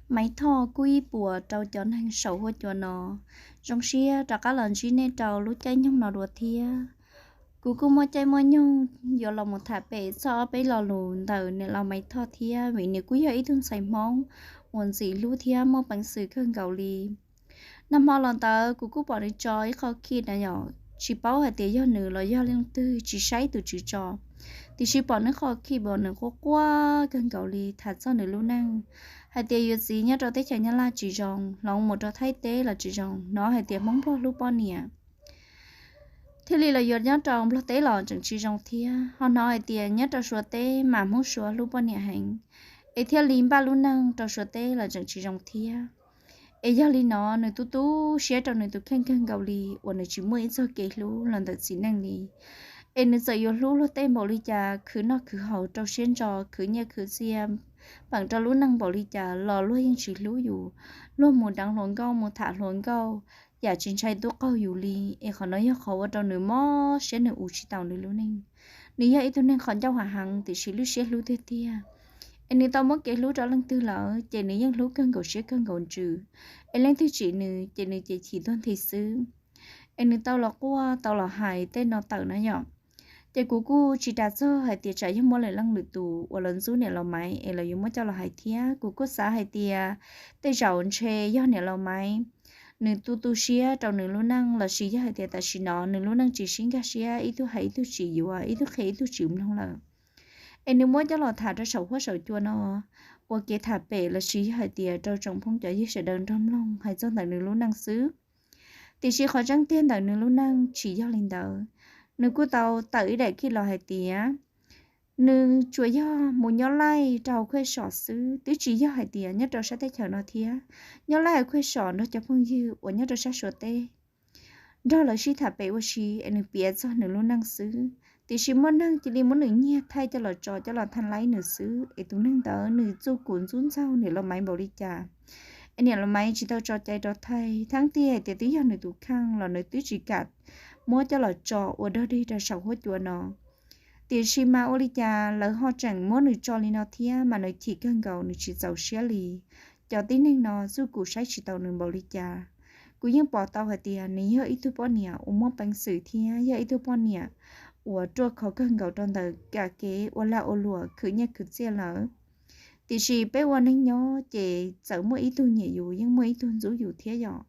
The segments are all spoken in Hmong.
Maiv Thoj kuj ib puas rau cov neeg saum huab cua no. Zoo siab rov qab los ntsib nej rau lub caij nyoog no dua thiab. Kuv kuj muaj caij muaj nyoog yuav los mus tham pem txog ob peb lo lus ntawm niam laus Maiv Thoj thiab, vim nws kuj yog ib tug ntxhais Hmoob uas ntxim hlub thiab muaj peev xwm kawg nkaus li. Nag hmo los ntawd kuv kuj pom nws tso ib qho khij na yom, tsis paub hais tias yog nws los yog leej twg, tsis saib tus tswv tso, tiam sis pom nws qho khij uas nws quaj quaj kawg nkaus li tham txog nws lub neej, hais tias yuav txiv nyob rau teb chaws Nyab Laj tsis zoo, hloov mus rau Thaib teb los tsis zoo, hnov hais tias Hmoob Nplog hlub poj niam thiaj li los yuav nyob rau Nplog teb los tseem tsis zoo thiab, ho hnov hais tias nyob rau Suav teb mas Hmoob Suav hlub poj niam heev, es thiaj li npaj lub neej rau Suav teb los tseem tsis zoo thiab. Es yog li no nws tu tu siab rau nws tus kheej kawg nkaus li uas nws tsis muaj ib txoj kev hlub los ntawm txiv neej li. Es nws txawm yuav hlub luag tej npaum li cas, khwv noj khwv haus rau siab ntso, khwv nyiaj khwv txiaj, peem rau lub neej npaum li cas los luag yeej tsis hlub yus. Luag mus deev hluas nkauj, mus tham hluas nkauj, yam tsis ntshai tub qaug yus li. Es qhov no yog qhov ua rau nws mob siab, nws ua tsis taus nws lub neej. Nws yog ib tug neeg qhov ncauj hav heev tiam sis lub siab hlub tiag tiag. Es nws tau muab kev hlub rau leej twg lawm ces nws yeej hlub kawg nkaus siab kawg nkaus ntsws. Es leej twg tsim nws ces nws ces chim tuag nthi xwb. Es nws tau los quaj tau los hais tej no tawm na yom. Ces kuv kuj tsis ras txog hais tias tsam yog muaj lwm leej lwm tus uas los ntxub niam laus Maiv es lawv yuav muab coj los hais thiab. Kuv kuj xav hais tias tej zaum ntshe yog niam laus Maiv nws tu tu siab rau nws lub neej lossis yog hais tias tam sim no nws lub neej tsis sib nkag siab, ib tug hais ib tug tsis yuav, ib tug qhia ib tug tsis mloog lawm. Es nws muab coj los tham rau saum huab saum cua no ua kev tham pem lossis yog hais tias rau tsoom phooj cov ywg sawv daws nrog mloog hais txog ntawm nws lub neej xwb. Tiam sis qhov tseeb tiag ntawm nws lub neej tsis yog li ntawd. Nws kuj tau tawm ib daim khij los hais tias nws tsuas yog mus nyob laij rau khuaj som xwb, twb tsis yog hais tias nyob rau sab teb chaws no thiab. Nyob laij khuaj som nrog cov phooj ywg uas nyob rau sab Suav teb, nrog lawv sib tham pem ua si es nws piav txog nws lub neej xwb. Tiam sis muaj neeg cia li muab nws nyiag thaij coj los tso coj los tha laib nws xwb, es tus neeg ntawd nws txuj kum ntxub ntxaug niam laus Maiv npaum li cas, es niam laus Maiv tsis tau tso cai rau thaij. Thaib tiag hais tias twb yog nws tus kheej los nws twb tsis kam muab coj los tso ua dog dig rau saum huab cua no. Tiam sis mas ua li cas lawv ho tseem muab nws tso li no thiab, mas nws chim kawg nkaus, nws tsis txaus siab li. Cov tib neeg no txuj kum saib tsis taus nws npaum li cas. Kuv yeej pom tau hais tias nws yog ib tug poj niam uas muaj peev xwm thiab yog ib tug poj niam uas ruaj khov kawg nkaus rau ntawm kam kev ua lag ua luam khwv nyiaj khwv txiaj lawm. Tiam sis peb ua neej nyob ces txawm muaj ib tug nyiam yus yeej muaj ib tug ntxub yus thiab yom.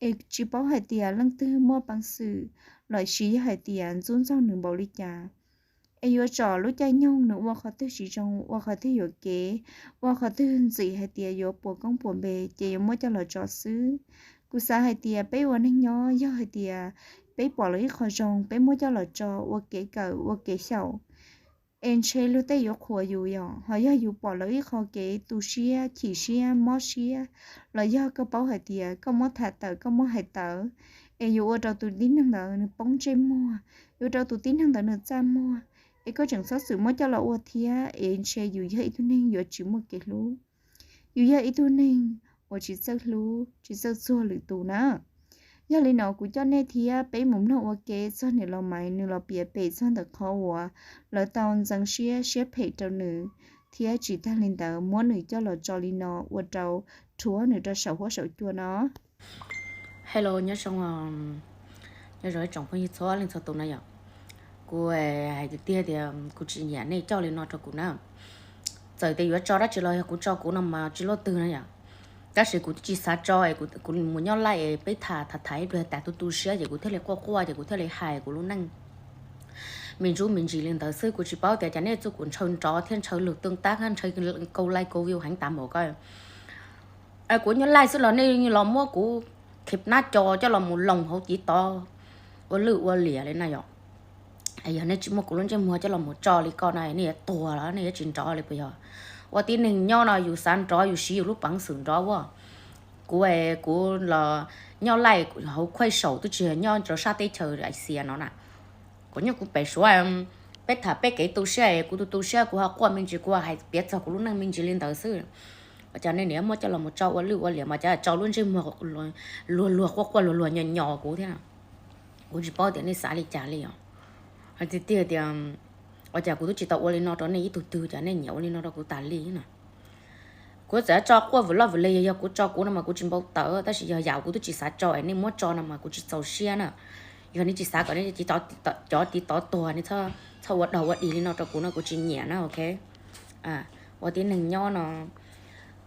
Es tsis paub hais tias leej twg muaj peev xwm lossis yog hais tias ntxub ntxaug nws npaum li cas. Es yuav tsom lub caij nyoog nws ua qhov twg tsis zoo, ua qhov twg yuam kev, ua qhov twg ntxim hais tias yuav puas koob puas npe ces yuav muab coj los tso xwb. Kuv xav hais tias peb ua neej nyob yog hais tias peb pom lawv ib qho zoo peb muab coj los tso ua kev kawm ua kev xyaum, es ntshe luag tej yuav qhuas yus yom. Ho yog yus pom lawv ib qho kev tu siab chim siab mob siab, los yog koj paub hais tias koj muab tham tawm koj muab hais tawm, es yuav ua rau tus tib neeg ntawd nws poob ntsej muag, yuav ua rau tus tib neeg ntawd nws txaj muag, es koj tseem txhob txwm muab coj los ua thiab, es ntshe yus yog ib tug neeg yuav tsis muaj kev hlub, yus yog ib tug neeg uas tsis txawj hlub tsis txawj txuag lwm tus na. Yog li no kuv coj nej thiab peb mus mloog ua ke txog niam laus Maiv nws los piav pem txog ntawm qhov uas lawv tau ntxeev siab siab phem rau nws, thiab tsis tag li ntawd muab nws coj los tso li no ua rau rhuav nws rau saum huab saum cua no. Hello, nyob zoo, nyob zoo ib tsoom phooj ywg txhua leej txhua tus na yom. Kuv hais tiag tias kuv tsis nyiam nej coj li no rau kuv na. Txawm tias yuav tso dab tsi los yog kuv tso kuv no mas tsis luaj twg na yom. Tab sis kuv tsis xav tso es kuv mus nyob laij es peb tham tham tham ib pliag tas tu tu siab ces kuv thiaj li quaj quaj ces kuv thiaj li hais kuv lub neej me ntsuj me ntsis li ntawd xwb. Kuv tsis paub tias cas nej txuj kum ntshaw nrov thiab ntshaw lug tooj tab ntshaw kau laij kau view heev tas npaum ko. Kuv nyob laij xwb los nej los muab kuv khib nab co coj los mus loos hauv tiv tod ua lwj ua liam li na yom. Yog nej tsis muaj kuv lub ntsej muag coj los mus tso li ko na nej yuav tuag los nej yuav tsis nrov li puas yog? Ua tib neeg nyob no yus xav nrov yus siv yus lub peev xwm nrov ua. Kuv, kuv los nyob laij hauv khuaj saum twb tsis yog nyob rau sab teb chaws Axias no na. Kuv nyob kuv pem Suav, peb tham peb kev tu siab es kuv tu tu siab kuv ho quaj me ntsis kuv hais piav txog kuv lub neej me ntsis li ntawd xwb. Ua cas nej niaj muab coj los mus tso ua lwj ua liam mas cas tso lub ntsej muag luag luag quaj quaj luag luag nyo nyo kuv thiab. Kuv tsis paub tias nej xav li cas li os. Hais tiag tiag tias ua cas kuv twb tsis tau ua li no rau nej ib tug twg cas nej nyiam ua li no rau kuv tas li na. Kuv txawm tso quaj vwm loj vwm lig, yog kuv tso kuv no mas kuv tsis npau taws, tab sis yog yam kuv twb tsis xav tso es nej muab tso no mas kuv tsis txaus siab na. Yog nej tsis xav kom nej cov tiv tov tuag, nej txhob ua dog ua dig li no rau kuv no kuv tsis nyiam na, ok? Ua tib neeg nyob no,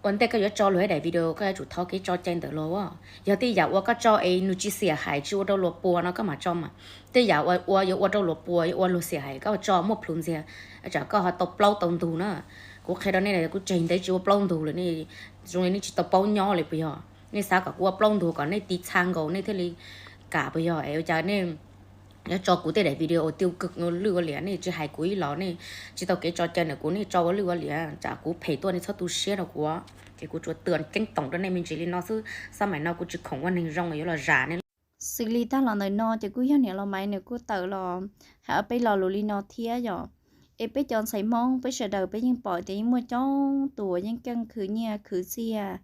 ua ntej koj yuav tso luag ib daim video koj yuav tsum thov kev tso cai ntawm luag. Yog tej yam uas koj tso es nws tsis xiam hais, tsis ua rau luag puas no koj mam tso mas. Tej yam uas ua yuav ua rau luag puas, yuav ua luag xiam hais, koj tso muaj plhus ntxiag, tsam koj ho tau plaub tau ntug na. Kuv qhia rau nej, kuv tseg ntev tsis ua plaub ntug lawm, nej zoo li nej tsis tau paub nyob li puas yog? Nej xav kom kuv ua plaub ntug kom nej tiv txha nkaus nej thiaj li kam puas yog? Es ua cas nej yuav tso kuv tej daim video ua tiu kawg, ua lwj ua liam, nej tsis hais kuv ib los, nej tsis tau kev tso cai ntawm kuv, nej tso ua lwj ua liam, tsam kuv phem tuaj nej txhob tu siab rau kuv. Ces kuv tsuas tw ceeb toom rau nej me ntsis li no xwb, xab maim no kuv tsis khoom ua neeg zoo yuav los zam nej. Xws li tag los ntawm no ces kuj yog niam laus Maiv nws kuj tawm los hais ob peb lo lus li no thiab yom. Es peb cov ntxhais Hmoob peb sawv daws peb yeej pom tias yeej muaj coob tus uas yeej keej khwv nyiaj khwv txiaj,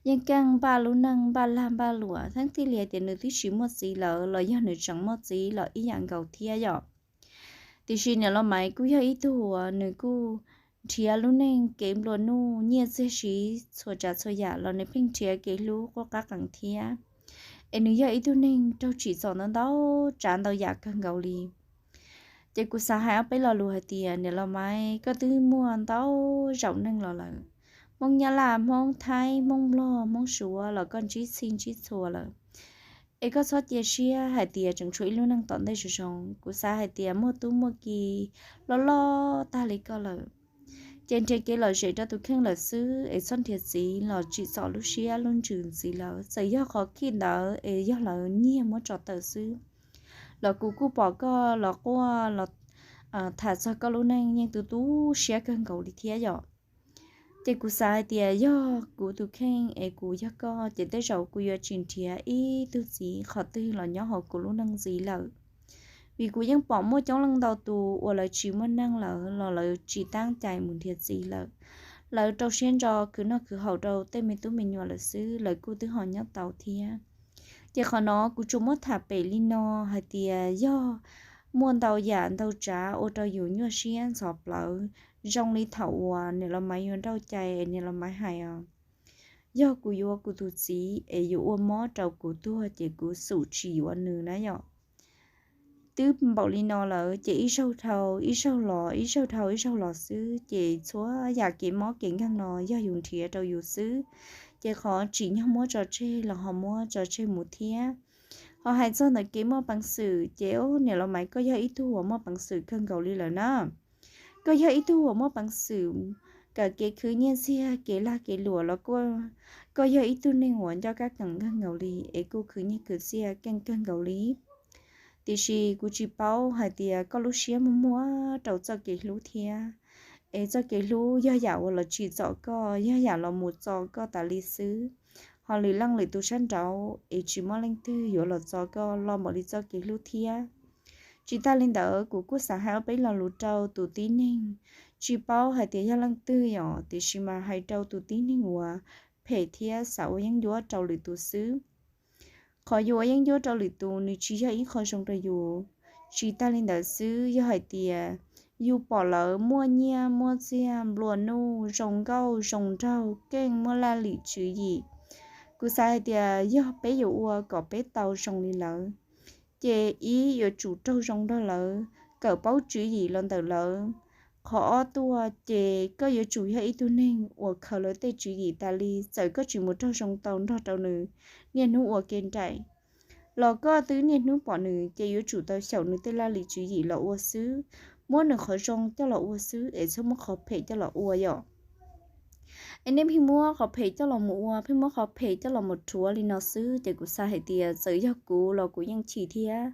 yeej keej npaj lub neej npaj lag npaj luam, thiab thiaj li tias nws twb tsis muaj txiv lawm los yog nws tseem muaj txiv los ib yam nkaus thiab yom. Tiam sis niam laus Maiv kuj yog ib tug uas nws kuj nrhiav lub neej kev nplua nuj nyiaj txiag siv txhua tsav txhua yam los nws pheej nrhiav kev hlub quaj qab qees thiab. Es nws yog ib tug neeg raug tsim txom ntau ntau tsav ntau yam kawg nkaus li. Ces kuv xav hais ob peb lo lus hais tias niam laus Maiv, koj twb muaj ntau zaum neej los lawm. Hmoob Nyab Laj, Hmoob Thaib, Hmoob Nplog, Hmoob Suav los koj ntsib txhij ntsib txhua lawm. Es koj txhob cia siab hais tias tseem tshuav ib lub neej tom ntej zoo zoo. Kuv xav hais tias muaj tub muaj ki loj loj tag li koj lawm, ces nrhiav kev lom zem rau tus kheej lawm xwb, es txhob nrhiav txiv los tsim txom lub siab lub ntsws ntxiv lawm. Txawm yog qhov khij ntawd es yog lawv nyiag muab tso tawm xwb, los kuv kuj pom koj los quaj los tham txog koj lub neej yeej tu tu siab kawg nkaus li thiab yom. Ces kuv xav hais tias yog kuv tus kheej es kuv yog koj ces tej zaum kuv yuav tsis nrhiav ib tug txiv qhov twg los nyob hauv kuv lub neej ntxiv lawm. Vim kuv yeej pom muaj coob leej ntau tus uas lawv tsis muaj neej lawm los lawv tsis tab cai mus nrhiav txiv lawm. Lawv rau siab ntso khwv noj khwv haus rau tej me tub me nyuam lawm xwb, lawv kuj twb ho nyob tau thiab. Ces qhov no kuv tsuas muab tham pem li no hais tias yog muaj ntau yam ntau tsav ua rau yus nyuaj siab ntxhov plawv, zoo li thaum uas niam laus Maiv yuav nrauj cai, niam laus Maiv hais os, yog kuv yuav kuv tus txiv es yuav ua mob rau kuv tuag ces kuv xum tsis yuav nws na yom. Twb npaum li no lawm ces ib zaug dhau ib zaug los, ib zaug dhau ib zaug los xwb, ces txhua yam kev mob kev nkeeg no yog yus nrhiav rau yus xwb. Ces qhov tsim nyog muab tso tseg los ho muab tso tseg mus thiab. Ho hais txog ntawm kev muaj peev xwm ces niam laus Maiv, koj yog ib tug uas muaj peev xwm kawg nkaus li lawm na. Koj yog ib tug uas muaj peev xwm kawm kev khwv nyiaj txiag, kev lag kev luam los kuj, koj yog ib tug neeg uas nco kab keem kawg nkaus li es kuj khwv nyiaj khwv txiaj keej kawg nkaus li. Tiam sis kuv tsis paub hais tias koj lub siab muag muag rau txoj kev hlub thiab. Es txoj kev hlub yog yam uas los tsim txom koj, yog yam los mus txo koj tas li xwb. Ho lwm leej lwm tus sab nraud es tsis muaj leej twg yuav los txo koj loj npaum li txoj kev hlub thiab. Tsis tas li ntawd, kuv kuj xav hais ob peb lo lus rau tus tib neeg, tsis paub hais tias yog leej twg yom, tiam sis mas hais rau tus tib neeg uas phem thiab xav ua yeeb ncuab rau lwm tus xwb. Qhov yus ua yeeb ncuab rau lwm tus nws tsis yog ib qho zoo rau yus. Tsis tas li ntawd xwb, yog hais tias yus pom lawv muaj nyiaj muaj txiag, nplua nuj, zoo nkauj zoo nraug, keej muaj laj lim tswv yim, kuv xav hais tias yog peb yuav ua kom peb tau zoo li lawv, ces ib, yuav tsum raug zoo nrog lawv, kawm paub tswv yim los ntawm lawv. Qhov ob tuaj ces koj yuav tsum yog ib tug neeg uas khaws lawv tej tswv yim tas li, txawm koj tsis mus raug zoo tau nrog rau nws niaj hnub ua ke nraim, los koj twb niaj hnub pom nws, ces yuav tsum tau xyaum nws tej laj lim tswv yim los ua xwb, muab nws qhov zoo coj los ua xwb, es txhob muab qhov phem coj los ua yom. Es nej pheej muab qhov phem coj los mus ua, pheej muab qhov phem coj los mus rhuav li no xwb, ces kuv xav hais tias txawm yog kuv los kuv yeej chim thiab.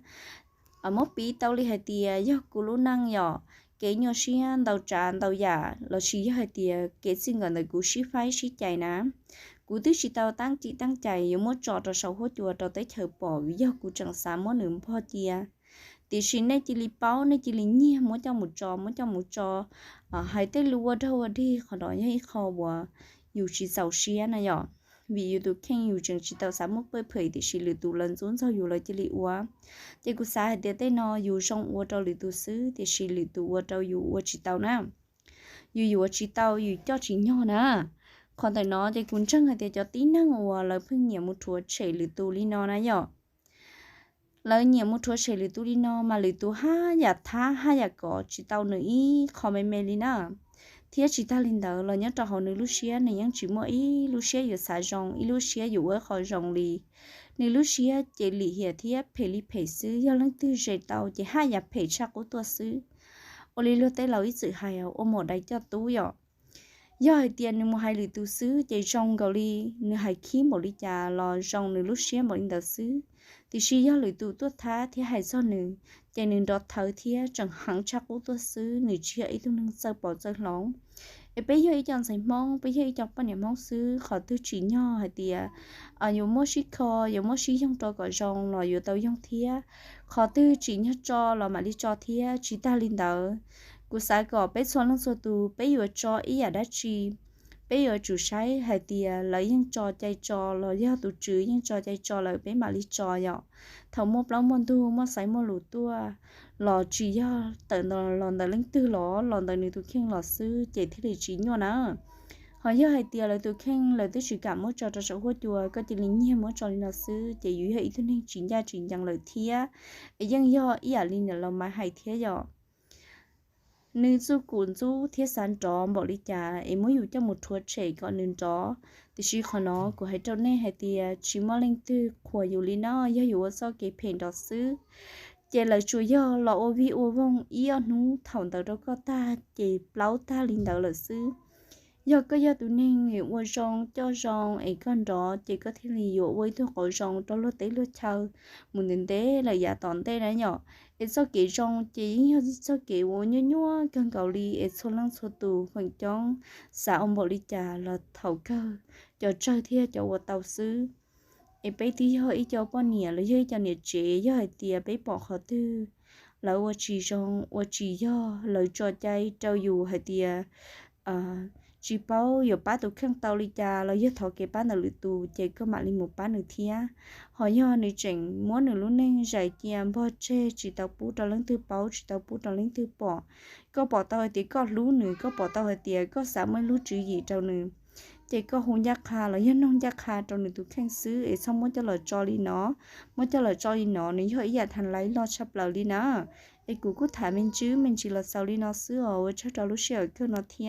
Muab piv tau li hais tias yog kuv lub neej yom, kev nyuaj siab ntau tsav ntau yam, lossis yog hais tias kev txij nkawm ntawm kuv sib faib sib cais na, kuv twb tsis tau tab cim tab cais yuav muab tso rau saum huab cua rau teb chaws pom, yog kuv tseem xav muab nws npog cia. Tiam sis nej cia li paub, nej cia li nyiag muab coj mus tso, muab coj mus tso, hais tej lus ua dog ua dig, qhov no yog ib qho uas yus tsis txaus siab na yom. Vim yus tus kheej yus tseem tsis tau xav muab pawj phem, tiam sis lwm tus lawv ntxub ntxaug yus lawv cia li ua. Ces kuv xav hais tias tej no yus zoo ua rau lwm tus xwb, tiam sis lwm tus ua rau yus ua tsis tau na. Yus yuav tsis tau, yus coj tsis nyog na. Qhov ntawm no ces kuv ntseeg hais tias cov tib neeg uas lawv pheej nyiam mus rhuav tshem lwm tus li no na yom, lawv nyiam mus rhuav tshem lwm tus li no mas lwm tus haj yam thab haj yam kov tsis tau nws ib qho me me li na. Thiab tsis tag li ntawd los nyob rau hauv nws lub siab nws yeej tsis muaj ib lub siab yuav xav zoo, ib lub siab yuav ua qhov zoo li. Nws lub siab ces lim hiam thiab phem li phem xwb, yog leej twg ze tau ces haj yam phem tshaj qub tuaj xwb. Ua li luag tej laus ib txwm hais ua maum dais coj tub yom. Yog hais tias nws mus hais lwm tus xwb ces zoo nkaus li nws hais khib npaum li cas los zoo nws lub siab npaum li ntawd xwb. Tiam sis yog lwm tus tuaj thab thiab hais txog nws, ces nws nrov thawv thiab tseem heev tshaj qub tuaj xwb, nws tsis yog ib tug neeg txawj pom txawj hloov. Es peb yog ib co ntxhais Hmoob, peb yog ib co poj niam Hmoob xwb, qhov twg tsim nyog hais tias yuav muab sib kho, yuav muab sib yoog rau kom zoo los yuav tau yoog thiab. Qhov twg tsim nyog tso los mam li tso thiab. Tsis tag li ntawd, kuv xav kom peb txhua leej txhua tus peb yuav tso ib yam dab tsi, peb yuav tsum saib hais tias lawv yeej tso cai tso los yog tus tswv yeej tso cai tso lawm peb mam li tso yom. Thaum muaj plaub muaj ntug muaj xaiv muaj lus tuaj los tsis yog tawm los ntawm leej twg los los ntawm nws tus kheej los xwb ces thiaj li tsis nyuaj na. Ho yog hais tias lawv tus kheej lawv twb tsis kam muab tso rau saum huab cua, koj cia li nyiag muab tso li no xwb ces yus yog ib tug neeg tsis ncaj tsis ncees lawm thiab. Es yeej yog ib yam li niam laus Maiv hais thiab yom, nws txuj kum ntxub thiab xav nrov npaum li cas es muab yus coj mus rhuav tshem kom nws nrov. Tiam sis qhov no kuv hais rau nej hais tias tsis muaj leej twg qhuas yus li no, yog yus ua txoj kev phem nrov xwb. Ces lawv tsuas yog los ua vij ua voog ib ob hnub thaum ntawd rau koj tag ces plaub tag li ntawd lawm xwb. Yog koj yog tus neeg ua zoo coj zoo es koj nrov ces koj thiaj li yuav ua ib tug qauv zoo rau luag teb luag chaw mus ntev ntev lawm yav tom ntej na yom. Es txoj kev zoo ces yeej yog txoj kev uas nyuaj nyuaj kawg nkaus li es txhua leej txhua tus feem coob xav ua npaum li cas los thaum kawg cov tsawg thiab cov ua tau xwb. Es peb twb yog ib co poj niam los yog ib co niam tsev, yog hais tias peb pom qhov twg lawv ua tsis zoo ua tsis yog, lawv tso cai rau yus hais tias tsis paub yuav pab tus kheej tau li cas los yog thov kev pab ntawm lwm tus ces koj mam li mus pab nws thiab. Ho yog nws tseem muab nws lub neej zais cia npog tseg tsis tau pub rau leej twg paub tsis tau pub rau leej twg pom, koj pom tau hais tias koj hlub nws, koj pom tau hais tias koj xav muaj ib lub tswv yim rau nws, ces koj hu ncaj qha los yog noog ncaj qha rau nws tus kheej xwb es txhob muab coj los tso li no. Muab coj los tso li no nws yog ib yam tha laiv loj tshaj plaws li na. Es kuv kuj tham me ntsis me ntsis los xaus li no xwb os, ua tsaug rau lub sij hawm kawg no thiab.